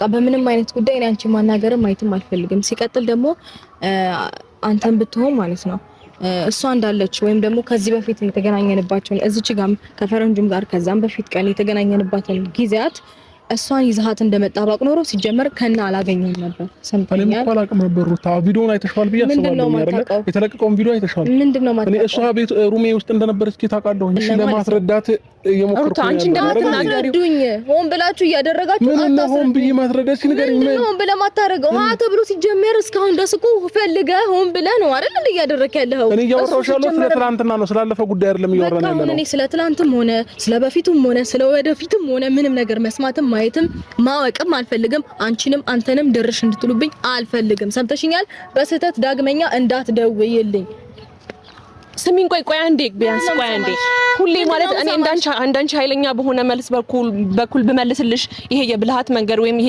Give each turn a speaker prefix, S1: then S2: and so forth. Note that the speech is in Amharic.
S1: በቃ በምንም አይነት ጉዳይ እኔ አንቺን ማናገርም ማየትም አልፈልግም። ሲቀጥል ደግሞ አንተን ብትሆን ማለት ነው እሷ እንዳለች ወይም ደግሞ ከዚህ በፊት የተገናኘንባቸውን እዚች ጋም ከፈረንጁም ጋር ከዛም በፊት ቀን የተገናኘንባትን ጊዜያት እሷን ይዘሃት እንደመጣ ባቅ ኖሮ ሲጀመር ከና አላገኘም ነበር። ሰምተኛል።
S2: እኔም እኮ አላውቅም ነበር። ሩታ፣ ቪዲዮውን አይተሽዋል ብዬ አስባለሁ። የተለቀቀውን ቪዲዮ አይተሽዋል።
S1: ምንድነው ማለት?
S2: እኔ እሷ ቤት room ኤ ውስጥ እንደነበረች ታውቃለሁ። እሺ፣ ለማስረዳት እየሞከርኩ ነው።
S3: አንቺ እንደምትናገሪው
S1: ሆን ብላችሁ እያደረጋችሁ
S2: ምን ነው ሆን ብዬ ማስረዳት ሲነገረኝ
S1: ምን ነው ሆን ብለህ ማታረገው ተብሎ ሲጀመር እስካሁን ድረስ እኮ ፈልገህ ሆን ብለህ ነው አይደል እንዴ እያደረክ ያለኸው?
S2: እኔ እያወራሁሽ ያለሁት ስለ ትናንትና ነው፣ ስላለፈ ጉዳይ አይደለም እያወራን ያለነው።
S1: እኔ ስለ ትናንትም ሆነ ስለ በፊቱም ሆነ ስለ ወደፊትም ሆነ ምንም ነገር መስማትም ማየትም ማወቅም አልፈልግም። አንቺንም አንተንም ድርሽ እንድትሉብኝ አልፈልግም። ሰምተሽኛል? በስህተት ዳግመኛ እንዳትደውይልኝ።
S3: ስሚኝ፣ ቆይ ቆይ አንዴ፣ ቢያንስ ቆይ አንዴ። ሁሌ ማለት እኔ እንዳንቺ ኃይለኛ በሆነ መልስ በኩል ብመልስልሽ ይሄ የብልሃት መንገድ ወይም ይሄ